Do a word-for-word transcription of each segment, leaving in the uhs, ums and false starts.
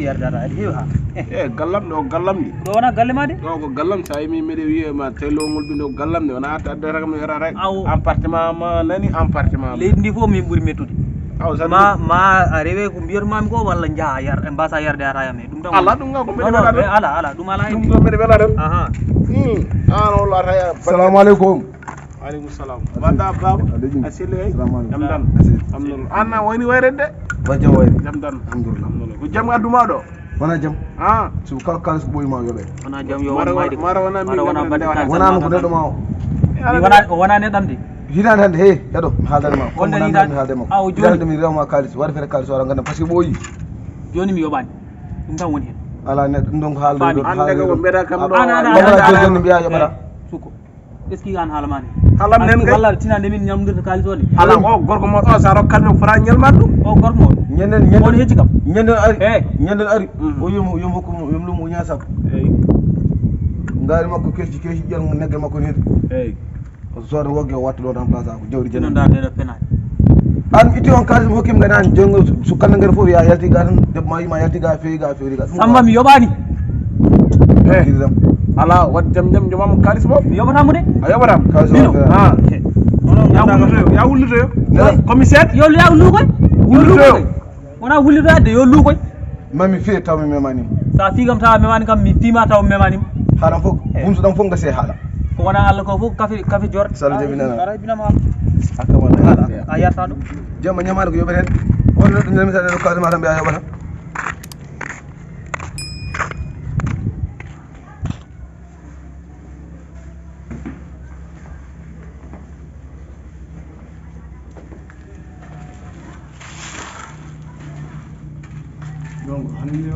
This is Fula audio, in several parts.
Yardata aɗa heewi ha. Eh, gallam ɗo, gallam ɗi. Ɗo wona galle ma de? Ɗo ko gallam, sa yimi mbiɗa wiye ma telongol ɓindo gallam de, wona adda adda rek mi yara rek. Awo. Appartement ma nani, appartement ma. Leydi ndi fof min ɓuri mettude. Awo, sa ma, ma a rewe ko mbiyatmami ko walla jaaha yar, e mbasa yarde ara yam e ɗum tan. Ala ɗum ga ko mbiɗa wela ɗum. Ala, ala, ɗum ala. Ɗum ko mbiɗa wela ɗum. Aha. Hmm. An o lata ya. Salamu aleykum. Waaleykum salam. Mbaɗɗa baba? A selli kay? Salamu aleykum. Jam tan. An na woni wayre de? Ba jam wayre. Jam tan. Alhamdulillah. Alhamdulillah. Ko jam addu ma ɗo? Wona jam. Ah. So kala kalis ko ɓoyi ma yoɓe. Wona jam yo won mayde. Mara wona mi mara wona baɗi kalis. Wona no ko neɗɗo ma o. Mi wona o wona neɗɗam de. Hitande hande he heɗo mi haaldan ma. Wonde hitande mi haaldan ma. Aw joni. Hitande mi rewma kalis waɗa fere kalis wara ganda parce que ɓoyi. Joni mi yoɓani. Ɗum tan woni hen. Ala neɗɗo ɗum ɗon ko haalde. Hande ko mbeɗa kam ɗo. Wala joni joni mbiya yoɓata. Suko. Est-ce que an haala mani? Halam nen kay. Walla tinande min ñamdirta kalis o de. Ala o gorko mo ɗo sa rokkat mi fora ñalmat ɗum. O gorko mo. Ñanden ñanden on hecci kam. Ñanden ari. Eh. Ñanden ari. O yum yum hokku yum lum ña sab. Eyi. Ngari makko kecci kecci ƴan negge makko ni. Eyi. O sooda wogge o watta ɗo remplace ko jawdi jenen. Ɗo nda ɗeɗo penaani. An itti on kalis mo hokkim ngani an jongo su kala ngari fof ya yalti ga tan debbo ma yima yalti ga fewi ga fewi ga. Samba mi yoɓani. Eh. Ala wat jam jam jomam kalis mo. Mi yoɓatamo de. A yoɓatam. Kalis mo. Ah. Ya wullutoyo ya wullutoyo. Commissaire. Yo ya wullukoy. Wullutoyo. Wona wullitoyade yo luukoy. Mami fiye taw mi memanima. Sa fii kam tawa memani kam mi fiima tawa mi memanima. Haala fof bumso ɗam fof gasi e haala. Ko wona Allah ko fof kafe kafe jor. Sala jabinana. Ara binama. Akkamana. A yarta ɗum. Jemma ñamaade ko yoɓeten. Wonno ɗum nemisa ɗe ɗo kawtema tan mbiya yoɓata. Donc hannde o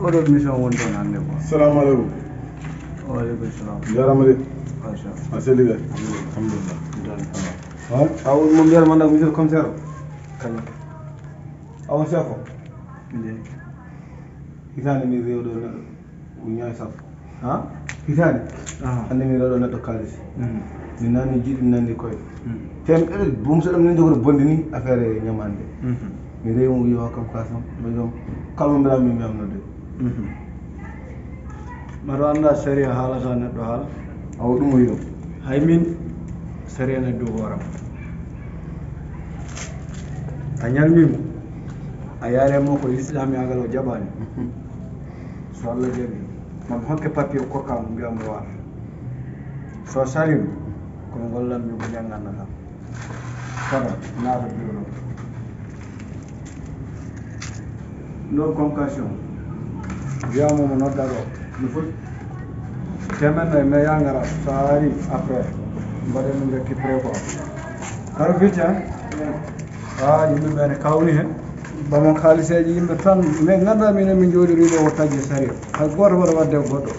oɗo mission woni toon hannde quoi. Salamu aleykum. Waaleykum salam. Jarama de. Machallah. A selli de. Alhamdulillah. Ha? A woni mo mbiyata man monsieur le commissaire. Kala. A won chef o? Nde. Hitaande mi rewɗo neɗɗo. Uñaay sappo. Ha? Hitaande. Hannde mi rewɗo neɗɗo kaalis. Mi nani jiɗi mi nani koye. Tem ɓeɗe bumso ɗam ni jogoto bonde ni affaire ñamande. Mi rewi mo wiyo kam kasam mi ɗon kala mo mbira mi mi amno de. Mbaɗo annda sariya haalata neɗɗo haala. Awa ɗum o yiɗo. Hay min sariya ne dow hooram. A ñalmimo a yaare mo ko lislaami agal o jaɓani. So Allah jaɓi mami hokke papier kokka mo mbiya mo waata. So salim ko gollanmi ko jangannata. Kada naata biro ɗo. Ɗo convocation wiyama mo nodda ɗo no foti. Temen noye mais ya ngara so a ari après mbaɗen no récupéré quoi. Karo fiti hen. Ha yimɓe ɓe ne kawni hen. Bama kaliseji yimɓe tan mais ganda minen min jooɗiri ɗo o taƴi sari hay goto waɗa wadde e goɗɗo.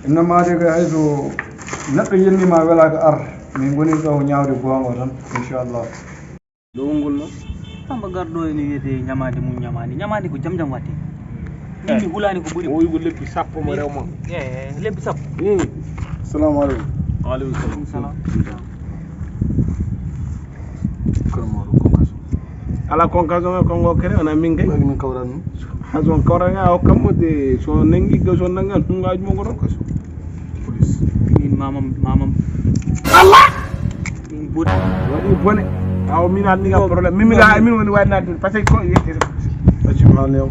Innama de ko hayso neɗɗo yennima welaka ar min goni ɗo ko ñawde gonga o tan. Inchallah. Ɗowol ngol noon. Samba garɗo ene wiyete ñamaande mum ñamaande ñamaande ko jam jam watte. Min mi hulani ko ɓuri. O wi ko lebbi sappo mo rewma. E lebbi sappo. Assalamu aleykum. Waaleykum salam. Kono mawɗo konkaso. Ala konkaso ngal kongo kere wona min kay. Min kawran ɗum. Hason kawran ngal o kammo de so nangi ga so nangal hungaji mo goto. Konkaso. Police. Min mamam mamam. Allah. Min boni. Waɗi bone. Awo min anndi kam problème min miɗa min woni waɗi naɗde parce que ko yette. Accim haalni am.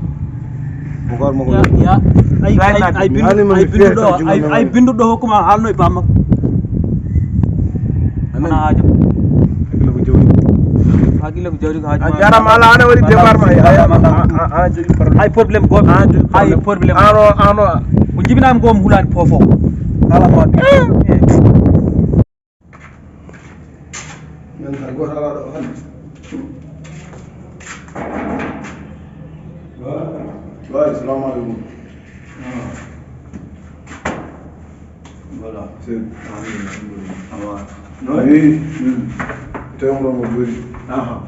Bukar mo ko. Ya ya. Ay ay ay bindu ay bindu ɗo ay ay bindu ɗo hokkuma haalno e bamma. Ana haajo. Hakkille ko jawdi ko haajo. A jarama ala ana waɗi département. Ay problème goto. Ay problème. Ano ano. Ko jibinami gom hulani fofo. Ala mo. Nan hay goto ala ɗo hande. Wa salamu aleykum. Voilà. Seydi. Alhamdulillah. Awa. No? Wi. Tewno mo jori. Aha.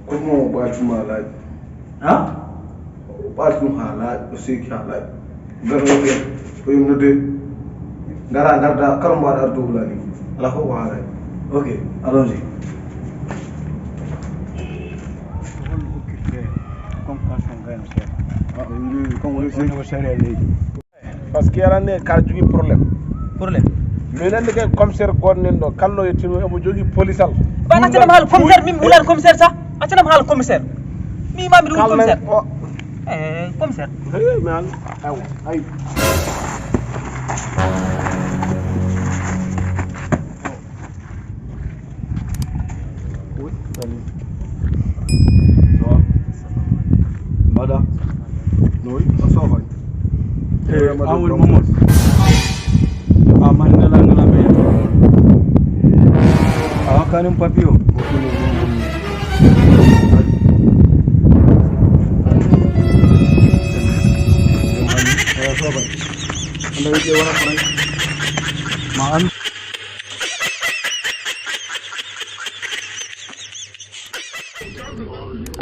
Ko mo ɓaatuma laaji. Ha? O ɓaati ɗum haa laaɓi o seeki haa laaɓi. Ngara o wiya o yum nodde. Ngara ngarda kala mbo aɗa ardo wulaani. Ala fof ko haalaani. Ok. Allons-y. Parce que aɗa anndi kala jogii problème. Problème. Min anndi kay commissaire gooto nen ɗo, kala no yettino omo jogii polisal. Ba accanam haala commissaire, min mi wulaani commissaire sa. Accanam haala commissaire. Mi ma mbiɗo wuli commissaire. O eh commissaire. Hey, man. Aw, ay. Oui, salut. Ça va? Mbaɗa? No, oui, ça va. Eh, Amadou Amadou Mamadou. A man ngala ngala be. A kanin papio. Eh, ça va. Anda yake wala farai. Ma an.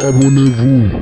Abonnez-vous.